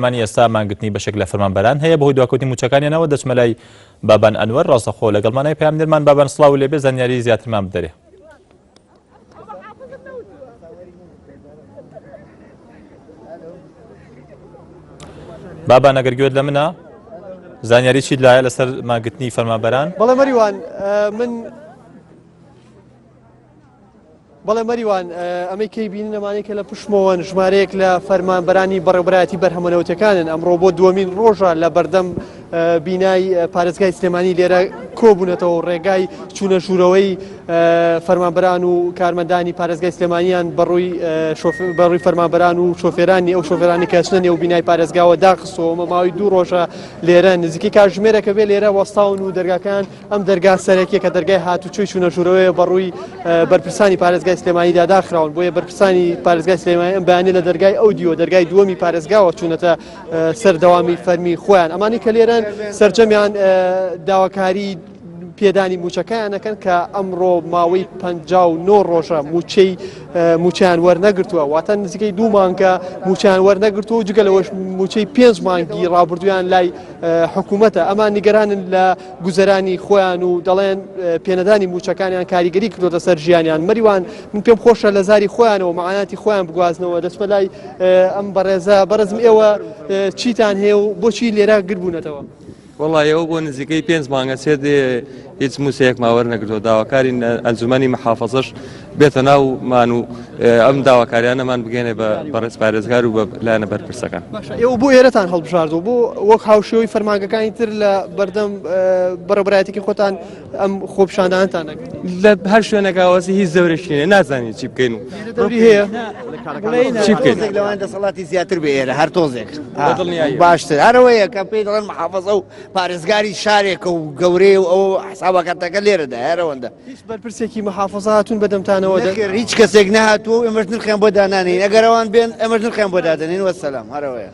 سلێمانی ئێستا مانگرتنی بەشێک لە فەرمانبەران هەیە بەهۆی دواکەوتنی مووچەکانیانەوە، دەچمە لای بابان ئەنوەر ڕاستەخۆ لەگەڵمانای پەیامنێرمان بابان سڵاو لێبێ زانیاری زیاترمان بدەرێ. بابان ئەگەر گوێت لە منە زانیاری چیت لایە لەسەر مانگرتنی فەرمانبەران؟ بەڵێ مەریوان من بەڵێ مەریوان، ئەمەی کەی بینن ئەمانەی کە لە پشتمەوەن ژمارەیەک لە فەرمانبەرانی بەڕێوبەرایەتی بەرهەمەنەوتەکانن ئەمڕۆ بۆ دووەمین ڕۆژە لە بەردەم بینای پارێزگای سلێمانی لێرە کۆبوونەتەوە و ڕێگای چوونە ژوورەوەی فەرمانبەران و کارمەندانی پارێزگای سلێمانیان بەڕووی بەڕووی فەرمانبەران و شۆفێرانی ئەو شۆفێرانی کە چنە نێو بینای پارێزگاوە داخستەوە مە ماوەی دوو ڕۆژە لێرە نزیکەی کاتژمێرەکە بێ لێرە وەستاون و دەرگاکان ئەم دەرگا سەرەکیە کە دەرگای هاتوچۆی چوونە ژوورەوەیە بەڕووی بەرپرسانی پارێزگای سلێمانیدا داخراون بۆیە بەرپرسانی پارێزگای سلێمانی ئەم بەیانە لە دەرگای ئەو دیوە دەرگای دووەمی پارێزگاوە چوونەتە سەر دەوامی فەرمی خۆیان ئەمانی کە لێرەن سەرجەمیان داواکاری پێدانی موچەکەیان ئەکەن کە ئەمڕۆ ماوەی 59 ڕۆژە موچەی موچیان وەرنەگرتووە واتە نزیکەی دوو مانگە موچیان وەرنەگرتووە و جگە لەوەش موچەی پێنج مانگی ڕابردوویان لای حکوومەتە ئەمان نیگەرانن لە گوزەرانی خۆیان و دەڵێن پێنەدانی موچەکانیان کاریگەری کردۆتە سەر ژیانیان مەریوان من پێم خۆشە لە زاری خۆیانەوە مەعاناتی خۆیان بگوازنەوە دەچمە لای ئەم بەڕێزە بەڕێزم ئێوە چیتان هەیە و بۆچی لێرە گربوونەتەوە؟ وەڵا ئێوە بۆ نزیکەی پێنج مانگە چێت هیچ موسەیەکمان وەرنەگرتووە داواکارین ئەنجومەنی محافەزەش بێتە ناومان و ئەم داواکاریانەمان بگەێنێ بە بەڕێز پارێزگار و بە لایەنە بەرپرسەکان. باشە ئێوە بۆ ئێرەتان هەڵبژاردووە بۆ وەک هاوشێوەی فەرمانگەکانی تر لە بەردەم بەڕێوەبەرایەتیی خۆتان ئەم خۆپیشاندانتان نەکرد؟ لە هەر شوێنێکا وەسی هیچ زەورێکی نییە نازانین چی بکەین و دەوری هەیە چی بکەین؟ تۆزێک لەوان دەسەڵاتی زیاتر بێ ئێرە هەر تۆزێک بەدڵنیاییەوە. باشتر هەرەوەیە کە پێی دەڵێن محافظە و پارێزگاری شارێکە و گەورەیە و ئەو حسابەکەتەکە لێرەدا هەرەوەندە هیچ بەرپرسێکی محافظە هاتوون بەدەمتانەوە نەخێر هیچ کەسێک نەهاتووە و ئێمەش نرخیان بۆ دانانین ئەگەر ئەوان بێن ئێمەش نرخیان بۆ دادەنین وەسەلام هەرەوەیە.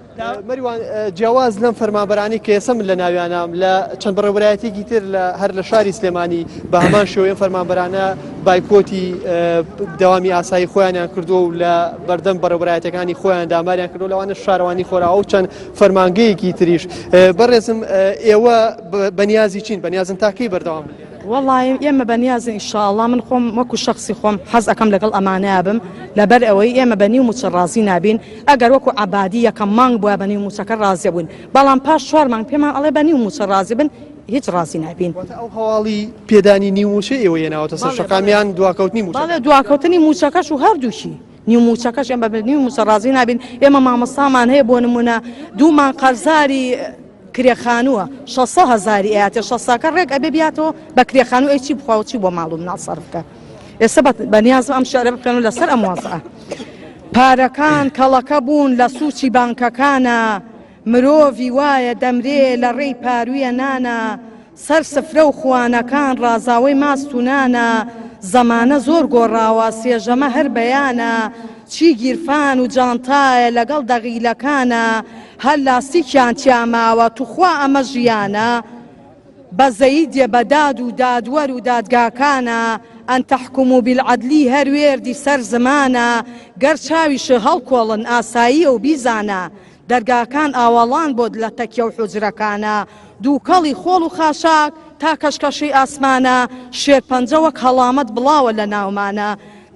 مەریوان جیاواز لەم فەرمانبەرانەی کە ئێستا من لە ناویانام لە چەند بەڕێوەبەرایەتیەکی تر لە هەر لە شاری سلێمانی بە هەمان شێوەی ئەم فەرمانبەرانە بایکۆتی دەوامی ئاسایی خۆیانیان کردووە و لە بەردەم بەڕێوەبەرایەتەکانی خۆیان داماریان کردو لەوانە شارەوانی خۆراوە و چەند فەرمانگەیەکی تریش بەڕێزم ئێوە بەنیازی چین بەنیازن تاکەی بەردەوام بن؟ وەڵی ئێمە بەنیازین ئیشاڵڵا من خۆم وەکو شەخسی خۆم حەز ئەکەم لەگەڵ ئەمانەیا بم لەبەر ئەوەی ئێمە بە نیو موچە ڕازی نابین ئەگەر وەکو عەبادی یەکەم مانگ بوایە بە نیو موچەکە ڕازی بووین بەڵام پاش چوار مانگ پێمان ئەڵێ بە نیو موچە ڕازی بن هیچ ڕازی نابین. واتە ئەو هەواڵی پێدانی نیو موچەی ئێوەی هێناوەتە سەر شەقام یان دواکەوتنی موچەکە؟ بەڵێ دواکەوتنی موچەکەش و هەردووکی نیو موچەکەش ئێمە بە نیو موچە ڕازی نابین ئێمە مامۆستامان هەیە بۆ نمونە دوو مانگ قەرزاری کرێ خانووە شەسە هەزاری ئەیاتێ شەساکە ڕێک ئەبێ بیاتەوە بە کرێ خانوو ئەی چی بخوا و چی بۆ ماڵ و مناڵ سەرف بکا ئێستا بە نیازم ئەم شعرە بخوێنم لەسەر ئەم وەزعە پارەکان کەڵەکە بوون لە سوچی بانکەکانە مرۆڤی وایە دەمرێ لە ڕێی پارویە نانە سەر سفرە و خوانەکان ڕازاوەی ماست و نانە زەمانە زۆر گۆڕاوە سێژەمە هەر بەیانە چی گیرفان و جانتایە لەگەڵ دەغیلەکانە هەر لاستیکیان تیا ماوە توخوا ئەمە ژیانە؟ بەزەیی دێ بە داد و دادوەر و دادگاکانە ان تحکموا بالعدلی هەر وێردی سەر زمانە گەر چاویشت هەڵکۆڵن ئاساییە و بیزانە دەرگاکان ئاوەڵان بۆت لە تەکیە و حوجرەکانە دووکەڵی خۆڵ و خاشاک تا کەشکەشەی ئاسمانە شێرپەنجە وەک هەڵامەت بڵاوە لە ناومانە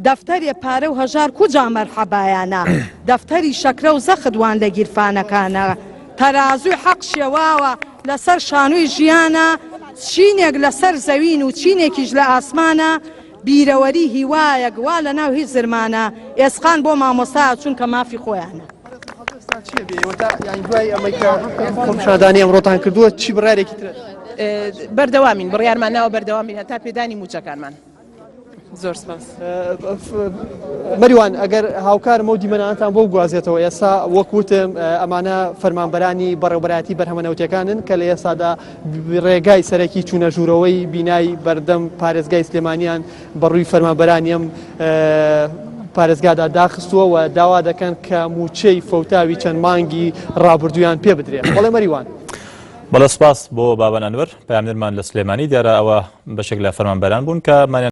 دەفتەرێ پارە و هەژار کوجا مەرحەبایانە دەفتەری شەکرە و زەخت وان لە گیرفانەکانە تەرازووی حەق شێواوە لەسەر شانۆی ژیانە چینێک لەسەر زەوین و چینێکیش لە ئاسمانە بیرەوەری هیوایەک وا لەناو هیچ زرمانە ئێسقان بۆ مامۆستا چونکە مافی خۆیانە. خۆپیشاندانی ئەمڕۆتان کردووە چی بڕیارێکی ترە؟ بەردەوامین بڕیارمان ناوە بەردەوامین هەتا پێدانی مووچەکانمان. زۆر سپاس. مەریوان ئەگەر هاوکارم ئەو دیمەنانتان بۆ بگوازێتەوە ئێستا وەک وتم ئەمانە فەرمانبەرانی بەڕێوبەرایەتی بەرهەمە نەوتیەکانن کە لە ئێستادا ڕێگای سەرەکی چوونە ژوورەوەی بینای بەردەم پارێزگای سلێمانیان بەڕووی فەرمانبەرانی ئەم پارێزگادا داخستووە و داوا دەکەن کە مووچەی فەوتاوی چەند مانگی ڕابردوویان پێ بدرێت. بەڵێ مەریوان. بەڵێ سپاس بۆ بابان ئەنوەر پەیامنێرمان لە سلێمانی دیارە ئەوە بەشێک لە فەرمانبەران بوون کە مانیان.